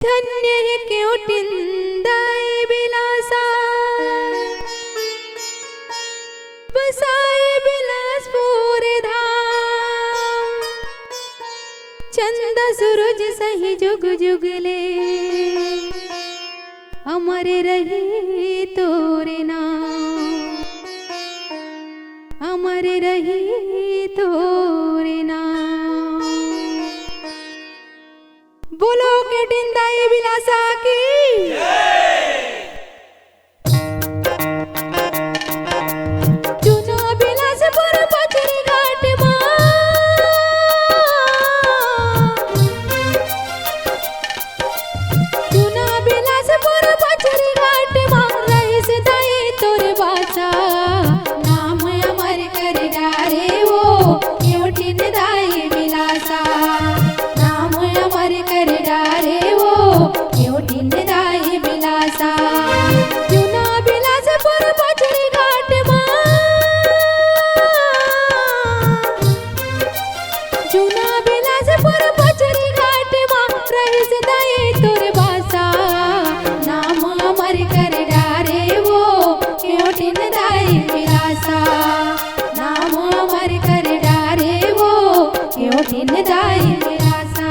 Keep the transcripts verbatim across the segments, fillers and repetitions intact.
धन्य हे केवटिन दाई बिलासा, बसाए बिलासपुर धाम। चंदा सूरज सही जुग जुग ले, अमर रही तोर नाम, अमर रही तोर नाम। बोलो केवटिन दाई बिलासा की। जुना बिलासपुर पचरी घाट मा, जुना बिलासपुर पचरी घाट मा, रहिस दाई तोर बासा। नाम अमर कर डारे वो केवटिन दाई बिलासा, नाम अमर कर डारे वो केवटिन दाई बिलासा। जुना बिलासपुर पचरी घाट मा, जुना बिलासपुर पचरी घाट मा, रहिस दाई तोर बासा। नाम अमर कर डारे वो केवटिन दाई बिलासा, नाम अमर कर डारे वो केवटिन दाई बिलासा।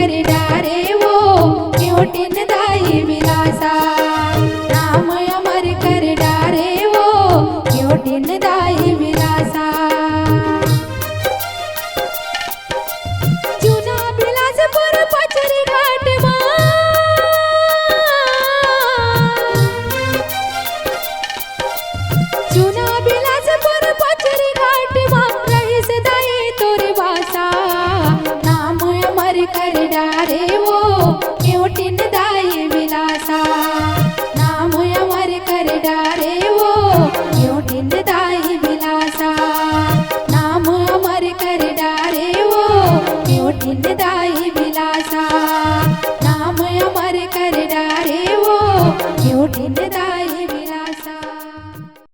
रे